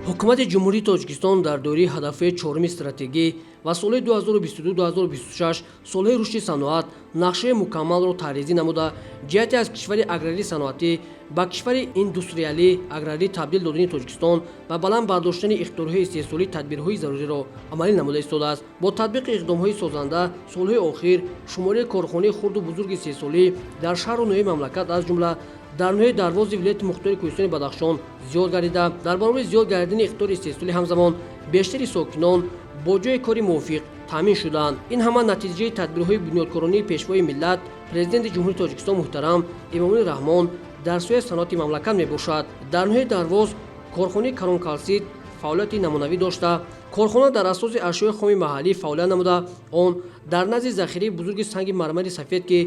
Ҳукумати Ҷумҳурии Тоҷикистон дар доираи ҳадафҳои чоруми стратегӣ ва соли 2022-2026, солҳои рушди саноат, нақшаи мукаммалро тарҳрезӣ намуда, ҷиҳати аз кишвари аграрии саноатӣ ба кишвари индустриалӣ аграрӣ табдил додани Тоҷикистон ва баланд бардоштани иқтидорҳои истеҳсолӣ тадбирҳои заруриро амалӣ намуда истодааст. Бо татбиқи иқдомҳои созанда, солҳои охир шумораи корхонаи хурду бузурги истеҳсолӣ дар шаҳру ноҳияи мамлакат, аз ҷумла дар ноҳияи Дарвози вилояти мухтори Кӯҳистони Бадахшон, зиёд гардида, дар баробари зиёд гардидани иқтидори истеҳсолӣ, ҳамзамон бештари сокинон бо ҷойи кори мувофиқ таъмин шуданд. Ин ҳама натиҷаи тадбирҳои бунёдкоронии Пешвои миллат, Президенти Ҷумҳурии Тоҷикистон муҳтарам Эмомалӣ Раҳмон дар соҳаи саноати мамлакат мебошад. Дар ноҳияи Дарвоз корхонаи Каронкалсит фаъолияти намунавӣ дошта, корхона дар асоси ашёи хоми маҳаллӣ фаъолият намуда, он дар назди захираи бузурги санги мармари сафед, ки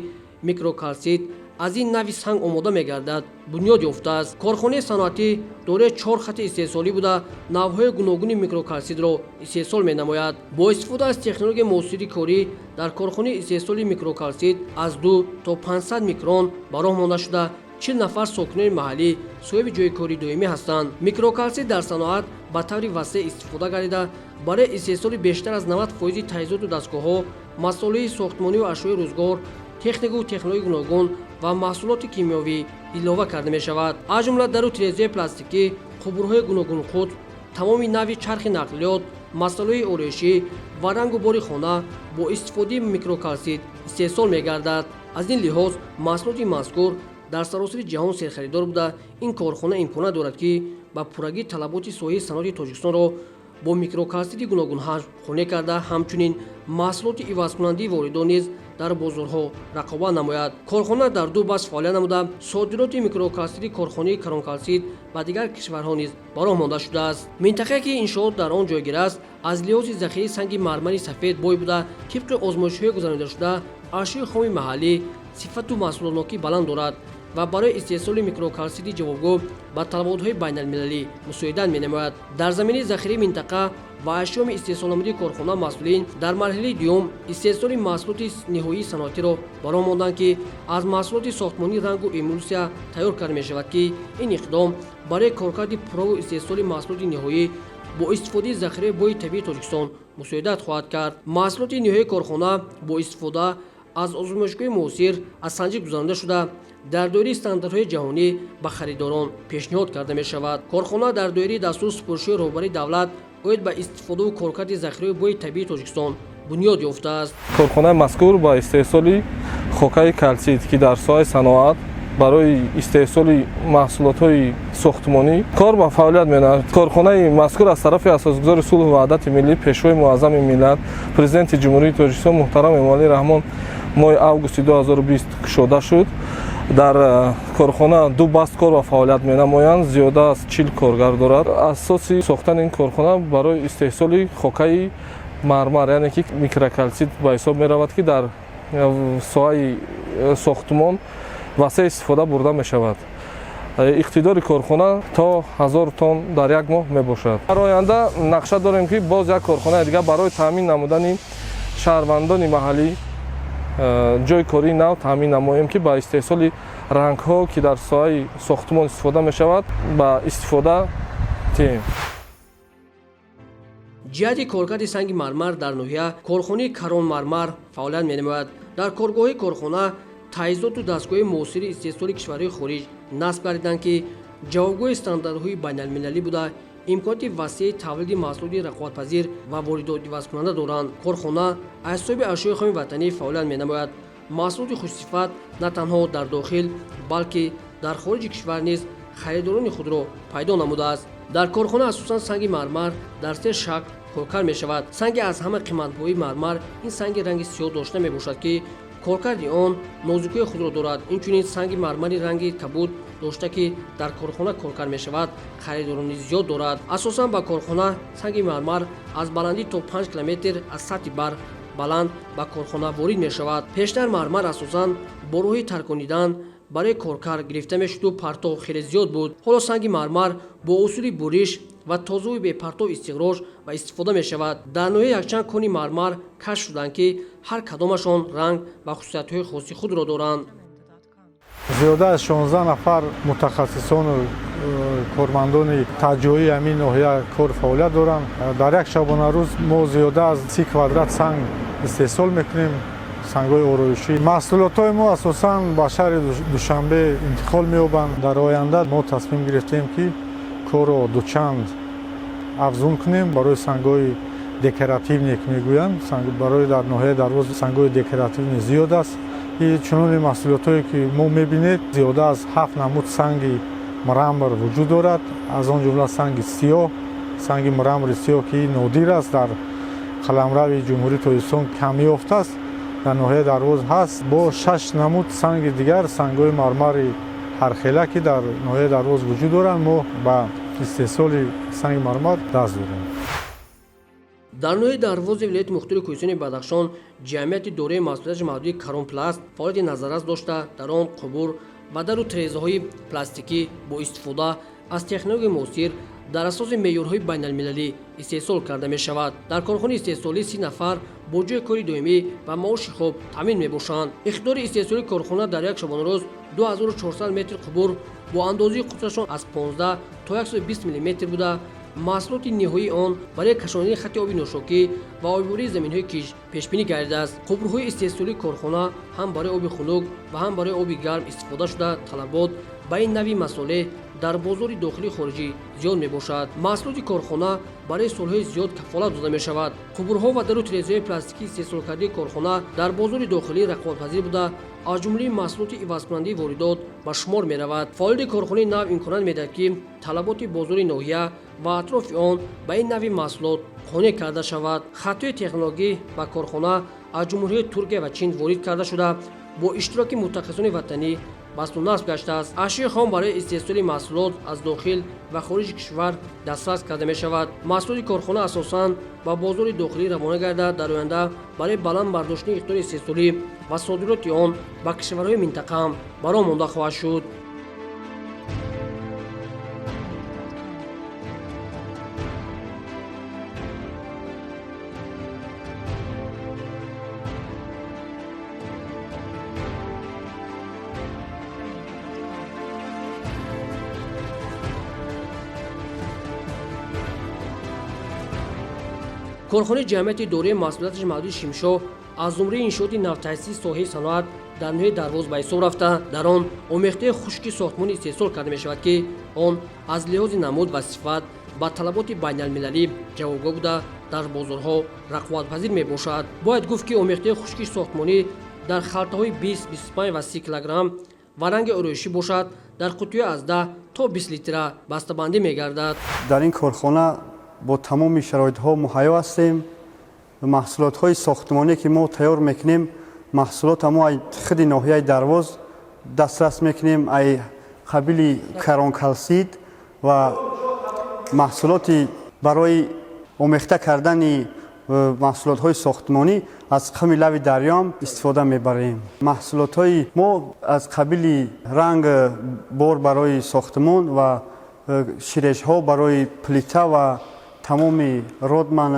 микрокалсит аз ин нави санг омода мегардад, бунёд ёфтааст. Корхонаи саноатӣ дорои чор хати истеҳсолӣ буда, навъҳои гуногуни микрокалситро истеҳсол менамояд. Бо истифода аз технологияи муосири корӣ дар корхонаи истеҳсоли микрокалсит аз 2 то 500 микрон ба роҳ монда шуда, 40 нафар сокинони маҳаллӣ соҳиби ҷойи кори доимӣ ҳастанд. Микрокалсит дар саноат ба таври васеъ истифода гардида, барои истеҳсоли бештар аз 90 фоизи таҷҳизоту дастгоҳҳо, масолеҳи сохтмониву ашёи рӯзгор, технику технологияи гуногун ва маҳсулоти кимиёвӣ илова карда мешавад. Аз ҷумла дару тирезаи пластикӣ, қубурҳои гуногунқутб, тамоми нави чархи нақлиёт, масолеҳи ороишӣ ва рангу бори хона бо истифодаи микрокалсит истеҳсол мегардад. Аз ин лиҳоз маҳсулоти мазкур дар саросари ҷаҳон серхаридор буда, ин корхона имконият дорад, ки ба пуррагӣ талаботи соҳаи саноати Тоҷикистонро бо микрокалсити гуногунҳаҷм қонеъ карда, ҳамчунин маҳсулоти ивазкунандаи воридот низ дар бозорҳо рақобат намояд. Корхона дар ду баст фаъолият намуда, содироти микрокалсити корхонаи Каронкалсит ба дигар кишварҳо низ ба роҳ монда шудааст. Минтақае, ки иншоот дар он ҷойгир аст, аз лиҳози захираи санги мармари сафед бой буда, тибқи озмоишҳои гузаронидашуда, ашёи хоми маҳаллӣ сифату маҳсулотнокӣ баланд дорад ва барои истеҳсоли микрокалсити ҷавобгӯ ба талаботҳои байналмилалӣ мусоидат менамояд. Дар заминаи захираи минтақа ва ашёи истеҳсолнамудаи корхона масъулин дар марҳилаи дуюм истеҳсоли маҳсулоти ниҳоии саноатиро ба роҳ монданд, ки аз маҳсулоти сохтмонии рангу эмулсия тайёр карда мешавад, ки ин иқдом барои коркарди пурраву истеҳсоли маҳсулоти ниҳоӣ бо истифодаи захираи бои табиии Тоҷикистон мусоидат хоҳад кард. Маҳсулоти ниҳоии корхона бо истифода аз озмоишгоҳи муосир аз санҷиш гузаронида шуда, дар доираи стандартҳои ҷаҳонӣ ба харидорон пешниҳод карда мешавад. Корхона дар доираи дастуру супоришҳои роҳбарии давлат оид ба истифодаву коркарди захираҳои бои табиии Тоҷикистон бунёд ёфтааст. Корхонаи мазкур ба истеҳсоли хокаи калсит, ки дар соҳаи саноат барои истеҳсоли маҳсулотҳои сохтмонӣ кор ба фаъолият менамояд. Корхонаи мазкур аз тарафи Асосгузори сулҳу ваҳдати миллӣ, Пешвои муаззами миллат, Президенти Ҷумҳурии Тоҷикистон муҳтарам Эмомалӣ Раҳмон моҳи августи 2020 кушода шуд. Дар корхона ду баст кор ва фаъолият менамоянд, зиёда аз 40 коргар дорад. Асоси сохтани ин корхона барои истеҳсоли хокаи мармар, яъне ки микрокалсит ба ҳисоб меравад, ки дар соҳаи сохтмон васеъ истифода бурда мешавад. Иқтидори корхона то 1000 тонн дар як моҳ мебошад. Дар оянда нақша дорем, ки боз як корхонаи дигар барои таъмин намудани шаҳрвандони маҳаллӣ ҷойи кории нав таъмин намоем, ки ба истеҳсоли рангҳо, ки дар соҳаи сохтмон истифода мешавад, ба истифода диҳем. Ҷиҳати коркарди санги мармар дар ноҳия корхонаи Каронмармар фаъолият менамояд. Дар коргоҳи корхона таҷҳизоту дастгоҳи муосири истеҳсоли кишварҳои хориҷ насб гардиданд, ки ҷавобгӯи стандартҳои байналмилалӣ буда, имконоти васеи тавлиди маҳсулоти рақобатпазир ва воридотивазкунанда доранд. Корхона аз ҳисоби ашёи хоми ватанӣ фаъолият менамояд. Маҳсулоти хушсифат на танҳо дар дохил, балки дар хориҷи кишвар низ харидорони худро пайдо намудааст. Дар корхона асосан санги мармар дар се шакл коркард мешавад. Санги аз ҳама қиматбои мармар ин санги ранги сиёҳ дошта мебошад, ки коркарди он нозукии худро дорад. Инчунин санги мармари ранги кабуд дошта, ки дар корхона коркард мешавад, харидорони зиёд дорад. Асосан ба корхона санги мармар аз баландӣ то 5 километр аз сатҳи баҳр баланд ба корхона ворид мешавад. Пештар мармар асосан бо роҳи тарконидан барои коркард гирифта мешуду партов хеле зиёд буд. Ҳоло санги мармар бо усули буриш ва тозаву бепартов истихроҷ ва истифода мешавад. Дар ноҳия якчанд кони мармар кашф шуданд, ки ҳар кадомашон ранг ва хусусиятҳои хоси худро доранд. Зиёда аз 16 нафар мутахассисону Кормандони таҷоии ҳамин ноҳия кор фаъолият доранд. Дар як шабонарӯз мо зиёда аз 30 квадрат санг истеҳсол мекунем, сангҳои ороишӣ. Маҳсулотҳои мо асосан ба шаҳри Душанбе интиқол меёбанд. Дар оянда мо тасмим гирифтем, ки корро дучанд афзун кунем барои сангҳои декоративный ки мегӯянд. Барои дар ноҳияи Дарвоз сангҳои декоративный зиёд аст. Чунони маҳсулотҳое ки мо мебинед, зиёда аз ҳафт намуд санги мрамор вуҷуд дорад, аз он ҷумла санги сиёҳ, санги мрамори сиёҳ, ки нодир аст, дар қаламрави Ҷумҳурии Тоҷикистон камёфт аст, дар ноҳияи Дарвоз ҳаст, бо шаш намуд санги дигар, сангҳои мармари ҳархела, ки дар ноҳияи Дарвоз вуҷуд доранд. Мо ба истеҳсоли санги мармар даст дорем. Дар ноҳияи Дарвози вилояти мухтори Кӯҳистони Бадахшон ҷамъияти дораи масъулияти маҳдуди Каронпласт фаъолияти назаррас дошта, дар он қубур ва дару тирезаҳои пластикӣ бо истифода аз технологияи муосир дар асоси меъёрҳои байналмилалӣ истеҳсол карда мешавад. Дар корхонаи истеҳсолӣ 30 нафар бо ҷойи кори доимӣ ва маоши хуб таъмин мебошанд. Иқтидори истеҳсолии корхона дар як шабонарӯз 2400 метр қубур бо андозаи қутрашон аз 15 то 120 мм буда, маҳсулоти ниҳоии он барои кашонидани хати оби нӯшокӣ ва обёрии заминҳои кишт пешбинӣ гардидааст. Қубурҳои истеҳсолии корхона ҳам барои оби хунук ва ҳам барои оби гарм истифода шуда, талабот ба ин нави масолеҳ дар бозори дохилию хориҷӣ зиёд мебошад. Маҳсулоти корхона барои солҳои зиёд кафолат дода мешавад. Қубурҳо ва дару тирезаҳои пластикии истеҳсолкардаи корхона дар бозори дохилӣ рақобатпазир буда, аз ҷумлаи маҳсулоти ивазкунандаи воридот ба шумор меравад. Фаъолияти корхонаи нав имконият медиҳад, ки талаботи бозори ноҳия ва атрофи он ба ин нави маҳсулот қонеъ карда шавад. Хатҳои технологӣ ба корхона аз Ҷумҳуриҳои Туркия ва Чин ворид карда шуда, бо иштироки мутахассисони ватанӣ басту насб гаштааст. Ашёи хом барои истеҳсоли маҳсулот аз дохил ва хориҷи кишвар дастрас карда мешавад. Маҳсулоти корхона асосан ба бозори дохилӣ равона гардад. Дар оянда барои баланд бардоштани иқтидори истеҳсолӣ ва содироти он ба кишварҳои минтақа ҳам ба роҳ монда хоҳад шуд. Корхонаи ҷамъияти дораи масъулияташ маҳдуди Шимшоҳ аз зумраи иншооти навтаъсиси соҳаи саноат дар ноҳияи Дарвоз ба ҳисоб рафта, дар он омехтаи хушки сохтмонӣ истеҳсол карда мешавад, ки он аз лиҳози намуд ва сифат ба талаботи байналмилалӣ ҷавобгӯ буда, дар бозорҳо рақобатпазир мебошад. Бояд гуфт, ки омехтаи хушки сохтмонӣ дар халтаҳои 20, 25 ва 30 килограмм ва ранги ороишӣ бошад, дар қуттиҳои аз 10 то 20 литра бастабандӣ мегардад. Дар ин корхона бо тамоми шароитҳо муҳайё ҳастем. Маҳсулотҳои сохтмонӣ, ки мо тайёр мекунем, маҳсулота мо ай худи ноҳияи Дарвоз дастрас мекунем, ай қабили каронкалсид ва маҳсулоти барои омехта кардани маҳсулотҳои сохтмонӣ аз қуми лави дарёам истифода мебарем. Маҳсулотҳои мо аз қабили ранг бор барои сохтмон ва ширешҳо барои плита ва тамоми родман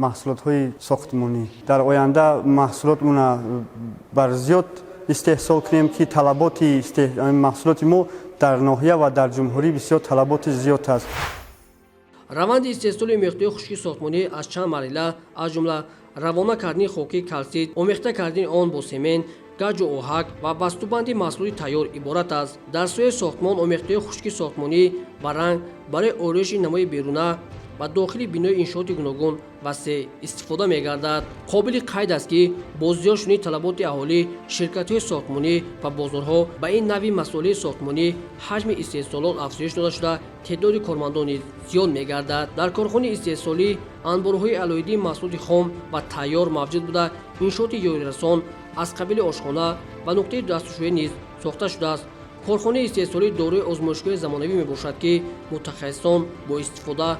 маҳсулотҳои сохтмонӣ. Дар оянда маҳсулотмона бар зиёд истеҳсол кунем, ки талаботи маҳсулоти мо дар ноҳия ва дар ҷумҳурӣ бисёр талаботи зиёд аст. Раванди истеҳсоли омехтаҳои хушки сохтмонӣ аз чанд марҳила, аз ҷумла равона кардани хоки калсит, омехта кардани он бо семент, гаҷу оҳак ва бастубанди маҳсулоти тайёр иборат аст. Дар соҳаи сохтмон омехтаҳои хушки сохтмонӣ ва ранг барои ороиши намои беруна ва дохили бинои иншооти гуногун васеъ истифода мегардад. Қобили қайд аст, ки бо зиёд шудани талаботи аҳолӣ, ширкатҳои сохтмонӣ ва бозорҳо ба ин нави масолеҳи сохтмонӣ ҳаҷми истеҳсолот афзоиш дода шуда, теъдоди кормандон низ зиёд мегардад. Дар корхонаи истеҳсолӣ анборҳои алоҳидии маҳсулоти хом ва тайёр мавҷуд буда, иншооти ёрирасон аз қабили ошхона ва нуқтаи дастшӯӣ низ сохта шудааст. Корхонаи истеҳсолӣ дорои озмоишгоҳи замонавӣ мебошад, ки мутахассисон бо истифода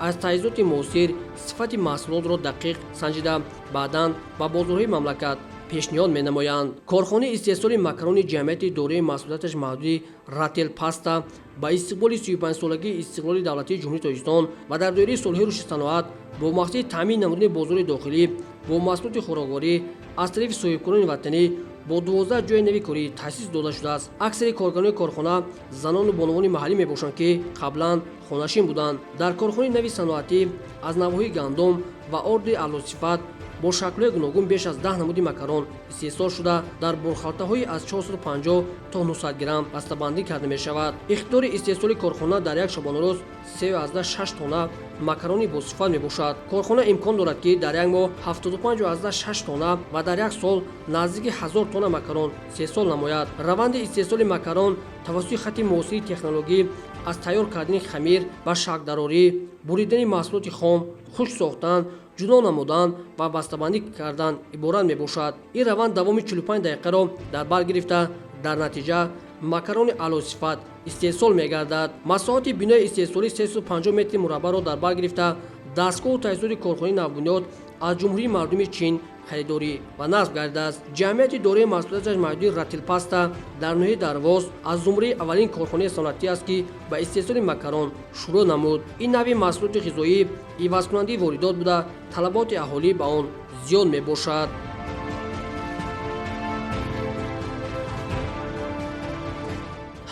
аз таҷҳизоти муосир сифати маҳсулотро дақиқ санҷида, баъдан ба бозорҳои мамлакат пешниҳод менамоянд. Корхонаи истеҳсоли макарони ҷамъияти дораи масъулияташ маҳдуди Рател Паста ба истиқболи 35-солагии истиқлоли давлатии Ҷумҳурии Тоҷикистон ва дар доираи солҳои рушди саноат бо мақсади таъмин намудани бозори дохилӣ бо маҳсулоти хӯрокворӣ аз тарафи соҳибкорони ватанӣ Бо 12 ҷойи нави корӣ таъсис дода шудааст. Аксари коргарони корхона занону бонувони маҳаллӣ мебошанд, ки қаблан хонашин буданд. Дар корхонаи нави саноатӣ аз навъҳои гандум ва орди аълосифат бо шаклҳои гуногун беш аз 10 намуди макарон истеҳсол шуда, дар борхалтаҳои аз 450 то 900 грамм бастабандӣ карда мешавад. Иқтидори истеҳсоли корхона дар як шабонарӯз 3,6 тонна макарони босифат мебошад. Корхона имкон дорад, ки дар як моҳ 75,6 тонна ва дар як сол наздики 1000 тонна макарон истеҳсол намояд. Раванди истеҳсоли макарон тавассути хати муосири технологӣ аз тайёр кардани хамир ба шаклдарорӣ, буридани маҳсулоти хом, хушк сохтан, ҷудо намудан ва бастабандӣ кардан иборат мебошад. Ин раванд давоми 45 дақиқаро дар бар гирифта, дар натиҷа макарони аълосифат истеҳсол мегардад. Масоҳати бинои истеҳсолӣ 350 метри мураббаъро дар бар гирифта, дастгоҳу таҷҳизоти корхонаи навбунёд аз Ҷумҳурии Мардумии Чин харидорӣ ва насб гардидааст. Ҷамъияти дорои масъулияташ маҳдуди Ратилпаста дар ноҳияи Дарвоз аз зумраи аввалин корхонаи саноатӣ аст, ки ба истеҳсоли макарон шурӯъ намуд. Ин навъи маҳсулоти ғизоӣ ивазкунандаи воридот буда, талаботи аҳолӣ ба он зиёд мебошад.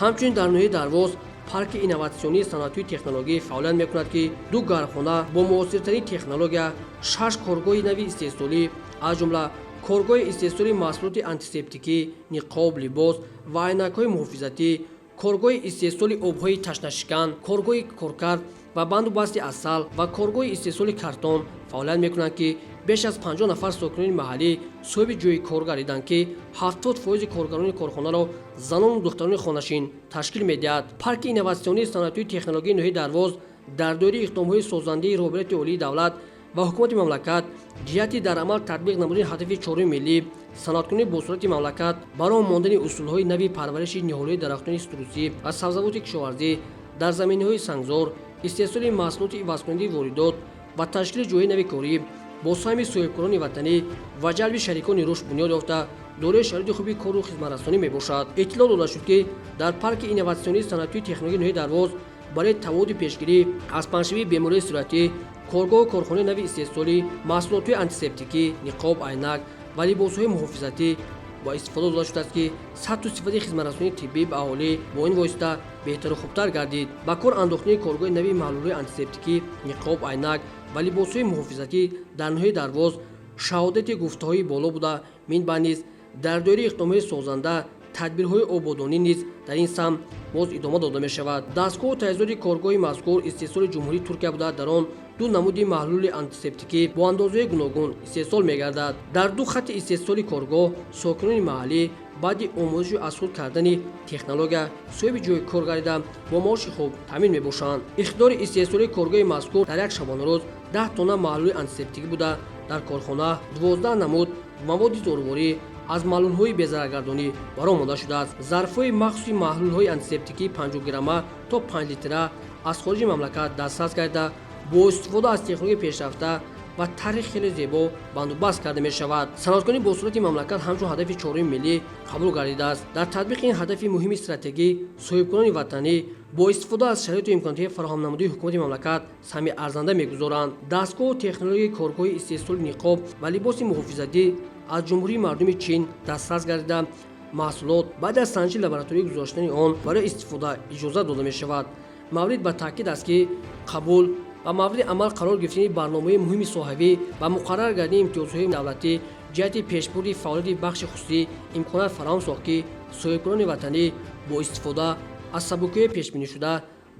Ҳамчунин дар ноҳияи Дарвоз парки инноватсионии саноатию технологӣ фаъолият мекунад, ки ду гармхона бо муосиртарин технология, шаш коргоҳи нави истеҳсолӣ, аз ҷумла коргоҳи истеҳсоли маҳсулоти антисептикӣ, ниқоб, либос ва айнакҳои муҳофизатӣ, коргоҳи истеҳсоли обҳои ташнашикан, коргоҳи коркард ва банду басти асал ва коргоҳи истеҳсоли картон фаъолият мекунанд, ки беш аз 50 нафар сокинони маҳаллӣ соҳиби ҷойи кор гардиданд, ки 70% коргарони корхонаро занону духтарони хонашин ташкил медиҳад. Парки инноватсионии саноатию технологияи ноҳияи Дарвоз дар доираи иқдомҳои созандаи роҳбарияти олии давлат ва ҳукумати мамлакат ҷиҳати дар амал татбиқ намудани ҳадафи чоруми миллӣ, саноаткунии босуръати мамлакат, бароҳ мондани усулҳои нави парвариши ниҳолҳои дарахтони ситрусӣ ва сабзавоти кишоварзӣ дар заминаҳои сангзор, истеҳсоли маҳсулоти ивазкунандаи воридот ва ташкили ҷойҳои нави корӣ бо саҳми соҳибкорони ватанӣ ва ҷалби шарикони рушд бунёд ёфта, дорои шароити хуби кору хизматрасонӣ мебошад. Иттилоъ дода шуд, ки дар парки инноватсионии саноатию технологияи ноҳияи Дарвоз барои таводи пешгирӣ аз паҳншавии бемориҳои сироятӣ коргоҳу корхонаи нави истеҳсолӣ маҳсулотҳои антисептикӣ, ниқоб, айнак ва либосҳои муҳофизатӣ бо истифода дода шудааст, ки сатҳу сифати хизматрасонии тиббӣ ба аҳолӣ бо ин восита беҳтару хубтар гардид. Ба кор андохтани коргоҳи нави маҳлулҳои антисептикӣ, ниқоб, айнак ва либосҳои муҳофизатӣ дар ноҳияи Дарвоз шаҳодати гуфтаҳои боло буда, минбаъд низ дар доираи иқдомҳои созанда тадбирҳои ободонӣ низ дар ин самт боз идома дода мешавад. Дастгоҳу таҷҳизоти коргоҳи мазкур истеҳсоли Ҷумҳурии Туркия буда, дар он ду намуди маҳлули антисептикӣ бо андозаҳои гуногун истеҳсол мегардад. Дар ду хатти истеҳсоли коргоҳ сокинони маҳаллӣ баъди омӯзишу аз худ кардани технология соҳиби ҷойи кор гардида, бо маоши хуб таъмин мебошанд. Иқтидори истеҳсолии коргоҳи мазкур дар як шабонарӯз 10 тонна маҳлули антисептикӣ буда, дар корхона 12 намуд маводи доруворӣ аз маҳлулҳои безараргардонӣ бароҳ монда шудааст. Зарфҳои махсуси маҳлулҳои антисептикӣ 50 грамма то 5 литра аз хориҷи мамлакат дастрас гардида, бо истифода аз технологияи пешрафта ва тарҳи хеле зебо бандубаст карда мешавад. Саноаткунӣ бо суръати мамлакат ҳамчун ҳадафи чоруми миллӣ қабул гардидааст. Дар татбиқи ин ҳадафи муҳими стратегӣ соҳибкорони ватанӣ бо истифода аз шароиту имкониятҳои фароҳамнамудаи ҳукумати мамлакат саҳми арзанда мегузоранд. Дастгоҳу технологияи коргоҳи истеҳсоли ниқоб ва либоси муҳофизатӣ аз Ҷумҳурии Мардуми Чин дастрас гардида, маҳсулот баъд аз санҷиши лаборатории гузоштани он барои истифода иҷозат дода мешавад. Маврид ба таъкид аст, ки қабул ва мавриди амал қарор гирифтани барномаҳои муҳими соҳавӣ ва муқаррар гардидани имтиёзҳои давлатӣ ҷиҳати пешбурди фаъолияти бахши хусусӣ имконият фароҳам сохт, ки соҳибкорони ватанӣ бо истифода аз сабукиҳои пешбинишуда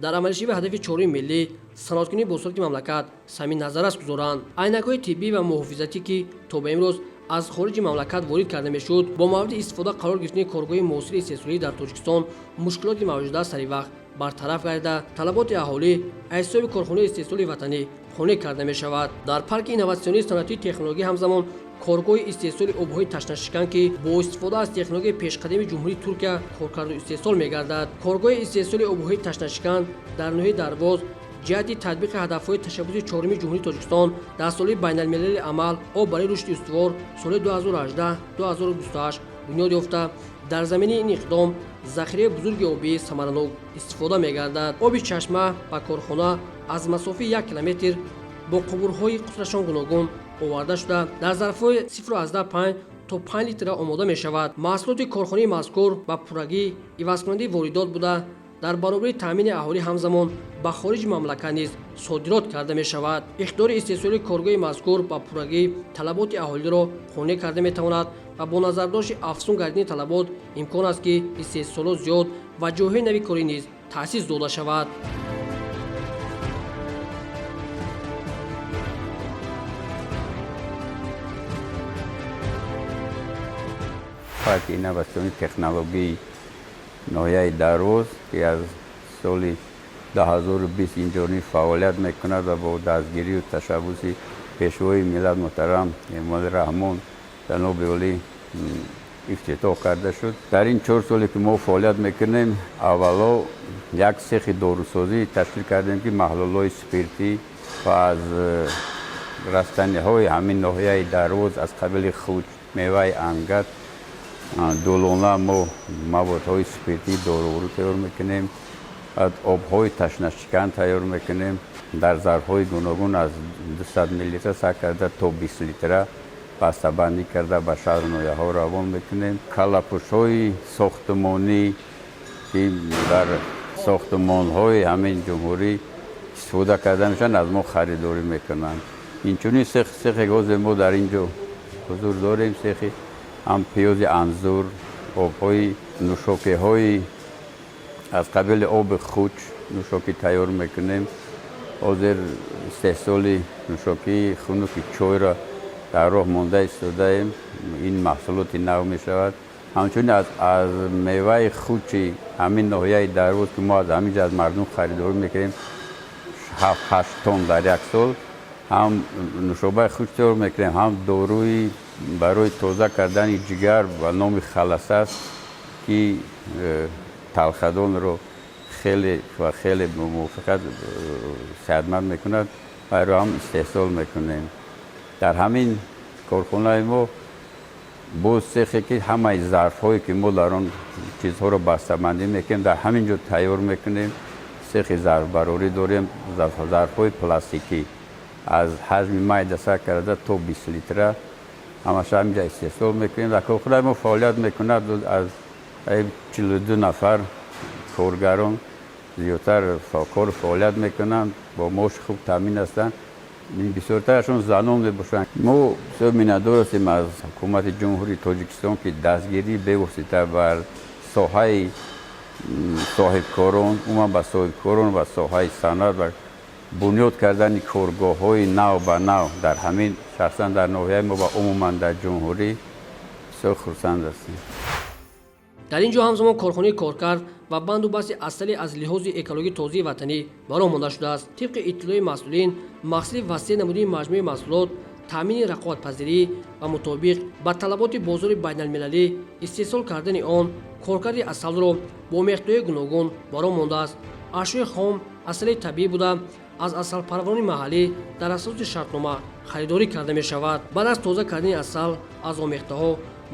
дар амалишавии ҳадафи чоруми миллӣ, саноаткунии босуръати мамлакат саҳми назаррас гузоранд. Айнакҳои тиббӣ ва муҳофизатӣ, ки то ба имрӯз аз хориҷи мамлакат ворид карда мешуд, бо мавриди истифода қарор гирифтани коргоҳи муосири истеҳсолӣ дар Тоҷикистон мушкилоти мавҷуда сари вақт бартараф гардида, талаботи аҳолӣ аз ҳисоби корхонаи истеҳсоли ватанӣ қонеъ карда мешавад. Дар парки инноватсионии саноатии технология ҳамзамон коргоҳи истеҳсоли обҳои ташнашикан, ки бо истифода аз технологияи пешқадами Ҷумҳурии Туркия коркарду истеҳсол мегардад. Коргоҳи истеҳсоли обҳои ташнашикан дар ноҳияи Дарвоз ҷиҳати татбиқи ҳадафҳои ташаббуси чоруми Ҷумҳурии Тоҷикистон дар соли байналмилалии амал «Об барои рушди устувор» соли 2018-2028 бунёд ёфта, дар заминаи ин иқдом захираи бузурги обӣ самаранок истифода мегардад. Оби чашма ба корхона аз масофаи 1 километр бо қубурҳои қутрашон гуногун оварда шуда, дар зарфҳои 0,5 то 5 литра омода мешавад. Маҳсулоти корхонаи мазкур ба пуррагӣ ивазкунандаи воридот буда, дар баробари таъмини аҳолӣ ҳамзамон ба хориҷи мамлакат низ содирот карда мешавад. Иқтидори истеҳсолии коргоҳи мазкур ба пуррагӣ талаботи аҳолиро қонеъ карда метавонад ва бо назардошти афзун гардидани талабот имкон аст, ки истеҳсолот зиёд ва ҷойҳои нави корӣ низ таъсис дода шавад. Парки инноватсионии технологияи ноҳияи Дарвоз, ки аз соли 2020 инҷониб фаъолият мекунад ва бо дастгирию ташаббуси Пешвои миллат муҳтарам Эмомалӣ Раҳмон ҷаноби олӣ ифтитоҳ карда шуд. Дар ин 4 соле, ки мо фаъолият мекунем, аввало як сехи дорусозӣ ташкил кардем, ки маҳлулҳои спиртӣ ва аз растаниҳои ҳамин ноҳияи Дарвоз, аз қабили хуч, меваи ангат, дулона, мо маводҳои спиртии доруворӣ тайёр мекунем, обҳои ташнашикан тайёр мекунем, дар зарфҳои гуногун аз 200 миллилитра сар карда то 20 литра бастабандӣ карда ба шаҳру ноҳияҳо равон мекунем. Каллапӯшҳои сохтмонӣ, ки дар сохтмонҳои ҳамин ҷумҳурӣ истифода карда мешаванд, аз мо харидорӣ мекунанд. Инчунин сехе ҳозир мо дар ин ҷо ҳузур дорем, сехи ҳам пиёзи анзур, обҳои нӯшокиҳои аз қабили оби хуч, нӯшокӣ тайёр мекунем. Ҳозир истеҳсоли нӯшокии хунуки чойро дар роҳ монда истодаем, ин маҳсулоти нав мешавад. Ҳамчунин аз меваи хучи ҳамин ноҳияи Дарвоз, ки мо аз ҳамин ҷо аз мардум харидорӣ мекунем 7-8 тонн дар як сол, ҳам нӯшобаи хуч тайёр мекунем, ҳам доруи барои тоза кардани ҷигар ба номи халаса аст, ки талхадонро хеле ва хеле мувофиқат сеҳатманд мекунад, вайро ҳам истеҳсол мекунем. Дар ҳамин корхонаи мо боз цехе, ки ҳамаи зарфҳое, ки мо дар он чизҳоро бастабандӣ мекунем, дар ҳамин ҷо тайёр мекунем. Цехи зарфбарорӣ дорем, зарфҳои пластикӣ аз ҳаҷми майда сар карда то 20 литра ҳамаша ҳамин ҷо истеҳсол мекунем. Дар корхонаи мо фаъолият мекунад аз 42 нафар коргарон, зиёдтар кору фаъолият мекунанд, бо маоши хуб таъмин ҳастанд, бисёртарашон занон мебошанд. Мо бисёр миннатдор ҳастем аз ҳукумати Ҷумҳурии Тоҷикистон, ки дастгирии бевосита бар соҳаи соҳибкорон, умуман ба соҳибкорон ва соҳаи саноат ва бунёд кардани коргоҳҳои нав ба нав дар ҳамин, шахсан дар ноҳияи мо ва умуман дар ҷумҳурӣ, бисёр хурсанд ҳастем. Дар ин ҷо ҳамзамон корхонаи коркард ва банду басти асали аз лиҳози экологӣ тозаи ватанӣ ба роҳ монда шудааст. Тибқи иттилои масъулин, мақсади васеъ намудани маҷмӯи маҳсулот, таъмини рақобатпазирӣ ва мутобиқ ба талаботи бозори байналмилалӣ истеҳсол кардани он, коркарди асалро бо миқдорҳои гуногун ба роҳ мондааст. Ашёи хом асали табиӣ буда, аз асалпарварони маҳаллӣ дар асоси шартнома харидорӣ карда мешавад. Баъд аз тоза кардани асал аз омехтаҳо,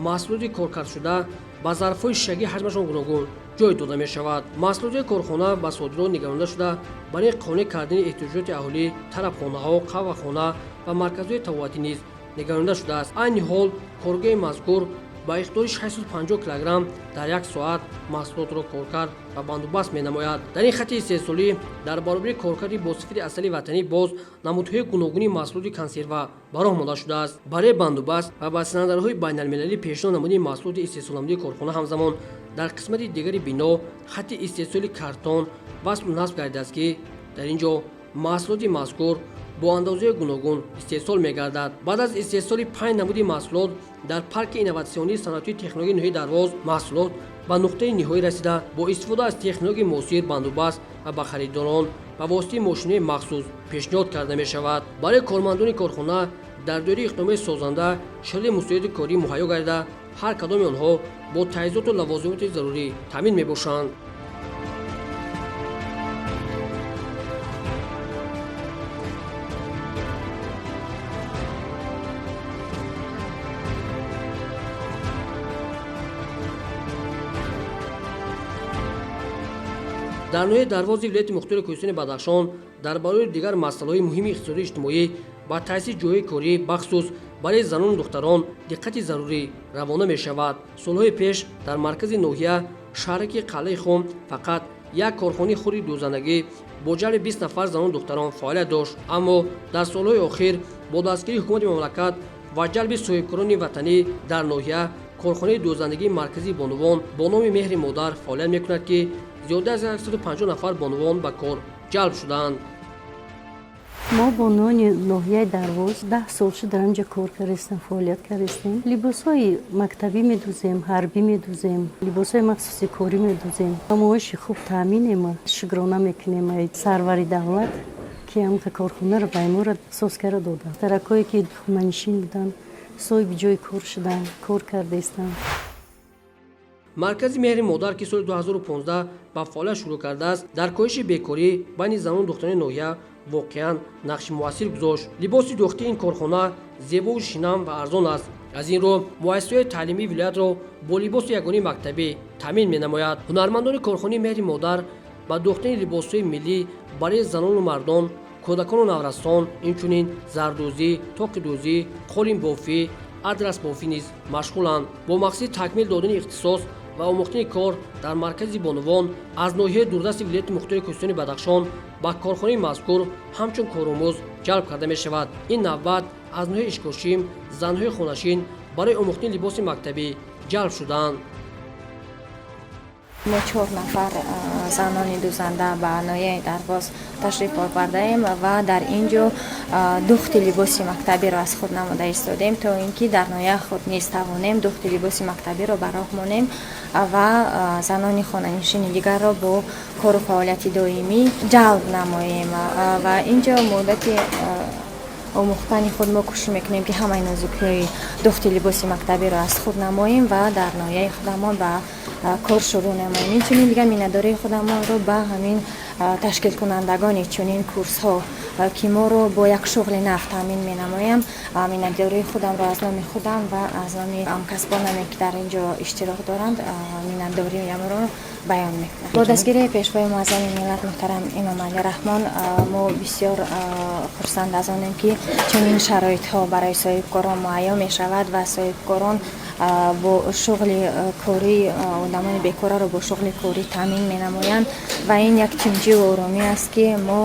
маҳсулоти коркардшуда ба зарфҳои шишагӣ ҳаҷмашон гуногун ҷой дода мешавад. Маҳсулоти корхона ба содирот нигаронда шуда, барои қонеъ кардани эҳтиёҷоти аҳолӣ тарабхонаҳо, қаҳвахона ва марказҳои табобатӣ низ нигаронда шудааст. Айни ҳол коргоҳи мазкур ба иқтидори 650 килограмм дар як соат маҳсулотро коркард ва бандубаст менамояд. Дар ин хати истеҳсолӣ дар баробари коркарди босифати асали ватанӣ боз намудҳои гуногуни маҳсулоти консерва ба роҳ монда шудааст. Барои бандубаст ва ба стандартҳои байналмилалӣ пешниҳод намудани маҳсулоти истеҳсолнамудаи корхона, ҳамзамон дар қисмати дигари бино хати истеҳсоли картон васлу насб гардидааст, ки дар ин ҷо маҳсулоти мазкур бо андозаи гуногун истеҳсол мегардад. Баъд аз истеҳсоли панҷ намуди маҳсулот дар парки инноватсионии саноатии технологияи ноҳияи Дарвоз, маҳсулот ба нуқтаи ниҳоӣ расида, бо истифода аз технологияи муосир бандубаст ва ба харидорон ба воситаи мошинои махсус пешниҳод карда мешавад. Барои кормандони корхона дар доираи иқдомоти созанда шароити мусоиди корӣ муҳайё гардида, ҳар кадоми онҳо бо таҷҳизоту лавозимоти зарурӣ таъмин мебошанд. Дар ноҳияи Дарвози вилояти мухтори Кӯҳистони Бадахшон дар барои дигар масъалаҳои муҳими иқтисодию иҷтимоӣ ба таъсиси ҷойҳои корӣ, бахусус Барои занону духтарон диққати зарурӣ равона мешавад. Солҳои пеш дар маркази ноҳия, шаҳраки Қалъаи Хум, фақат як корхонаи хурди дӯзандагӣ бо ҷалби 20 нафар занону духтарон фаъолият дошт. Аммо дар солҳои охир бо дастгирии ҳукумати мамлакат ва ҷалби соҳибкорони ватанӣ дар ноҳия корхонаи дӯзандагии марказии бонувон бо номи Меҳри модар фаъолият мекунад, ки зиёда аз 150 нафар бонувон ба кор ҷалб шудаанд. Мо бонувони ноҳияи Дарвоз 10 сол шуд дар ҳамҷа кор кардастем, фаъолият кардастем. Либосҳои мактабӣ медӯзем, ҳарбӣ медӯзем, либосҳои махсуси корӣ медӯзем. Маоши хуб таъминем. Шукрона мекунем сарвари давлат, ки ҳамқа корхонаро ба имора соз карда дода. Духтаракое ки хонанишин буданд, соҳиби ҷои кор шуданд, кор кардаистанд. Маркази Меҳри модар, ки соли 2015 ба фаъолият шурӯъ кардааст, дар коҳиши бекорӣ байни занону духтарони ноҳия воқеан нақши муассир гузошт. Либоси дӯхтии ин корхона зебову шинам ва арзон аст. Аз ин рӯ муассисаҳои таълимии вилоятро бо либоси ягонаи мактабӣ таъмин менамояд. Ҳунармандони корхонаи Меҳри модар ба дӯхтани либосҳои миллӣ барои занону мардон, кӯдакону наврасон, инчунин зардӯзӣ, тоқидӯзӣ, қолинбофӣ, адрасбофӣ низ машғуланд. Бо мақсади такмил додани ихтисос ва омӯхтани кор дар маркази бонувон аз ноҳияи дурдасти вилояти мухтори Кӯҳистони Бадахшон ба корхонаи мазкур ҳамчун коромӯз ҷалб карда мешавад. Ин навбат аз ноҳияи Ишкошим занҳои хонашин барои омӯхтани либоси мактабӣ ҷалб шуданд. Мо чор нафар занони дӯзанда ба ноҳияи Дарвоз ташриф овардаем ва дар ин ҷо духти либоси мактабиро аз худ намуда истодем, то ин ки дар ноҳияи худ низ тавонем духти либоси мактабиро ба роҳ монем ва занони хонанишини дигарро бо кору фаъолияти доимӣ ҷалб намоем. Ва ин ҷо муддати омӯхтани худ мо кӯшиш мекунем, ки ҳамаи нозукиҳои духти либоси мактабиро аз худ намоем ва дар ноҳияи худамон ба кор шурӯъ намоем. Инчунин дигар миннатдории худамонро ба ҳамин ташкилкунандагони чунин курсҳо, ки моро бо як шуғли нав таъмин менамоям, миннатдории худамро аз номи худам ва аз номи ҳамкасбонаме, ки дар ин ҷо иштирок доранд, миннатдориямро баён мекунам. Бо дастгирии Пешвои муаззами миллат муҳтарам Эмомалӣ Раҳмон мо бисёр хурсанд аз онем, ки чунин шароитҳо барои соҳибкорон муҳайё мешавад ва соҳибкорон бо шуғли корӣ одамони бекораро бо шуғли корӣ таъмин менамоянд. Ва ин як тинҷиву оромӣ аст, ки мо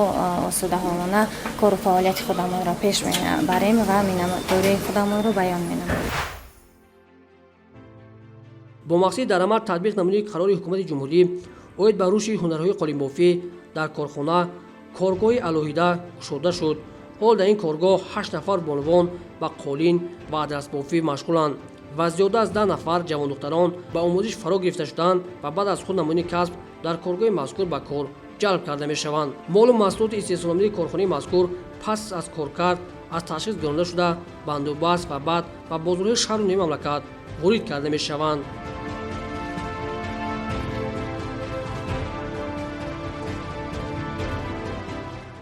осудаҳолона кору фаъолияти худамонро пеш мебарем ва миннатдории худамонро баён менамоем. Бо мақсади дар амал татбиқ намудани қарори Ҳукумати Ҷумҳурӣ оид ба рушди ҳунарҳои қолинбофӣ дар корхона коргоҳи алоҳида кушода шуд. Ҳол дар ин коргоҳ ҳашт нафар бонувон ба қолин ва адрасбофӣ машғуланд ва зиёда аз 10 нафар ҷавондухтарон ба омӯзиш фаро гирифта шуданд ва баъд аз худ намудани касб дар коргоҳи мазкур ба кор ҷалб карда мешаванд. Молу маҳсулоти истеҳсолнамудаи корхонаи мазкур пас аз коркард аз ташхис гузаронида шуда, бандубаст ва баъд ба бозорҳои шаҳру ноҳияи мамлакат ворид карда мешаванд.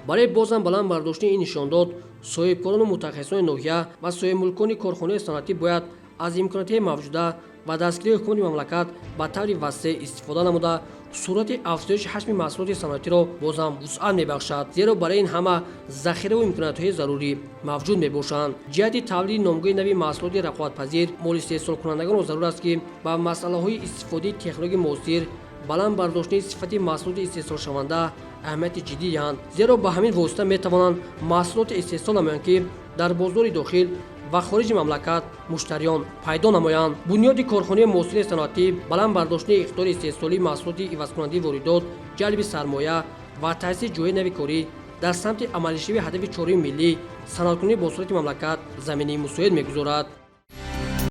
Барои бозам баланд бардоштани ин нишондод соҳибкорону мутахассисони ноҳия ва соҳибмулкони корхонаи саноатӣ бояд аз имкониятҳои мавҷуда ва дастгирии ҳукумати мамлакат ба таври васеъ истифода намуда, суръати афзоиши ҳаҷми маҳсулоти саноатиро бозам вусъат мебахшад, зеро барои ин ҳама захираву имкониятҳои зарурӣ мавҷуд мебошанд. Ҷиҳати тавлиди номгӯи нави маҳсулоти рақобатпазир молистеҳсолкунандагонро зарур аст, ки ба масъалаҳои истифодаи технологияи муосир, баланд бардоштани сифати маҳсулоти истеҳсолшаванда аҳамияти ҷиддӣ диҳанд, зеро ба ҳамин восита метавонанд маҳсулоте истеҳсол намоянд, ки дар бозори дохил ва хориҷи мамлакат муштариён пайдо намоянд. Бунёди корхонаи муосири саноатӣ, баланд бардоштани иқтидори истеҳсолии маҳсулоти ивазкунандаи воридот, ҷалби сармоя ва таъсиси ҷойи нави корӣ дар самти амалишавии ҳадафи чоруми миллӣ, саноаткунии босуръати мамлакат заминаи мусоид мегузорад.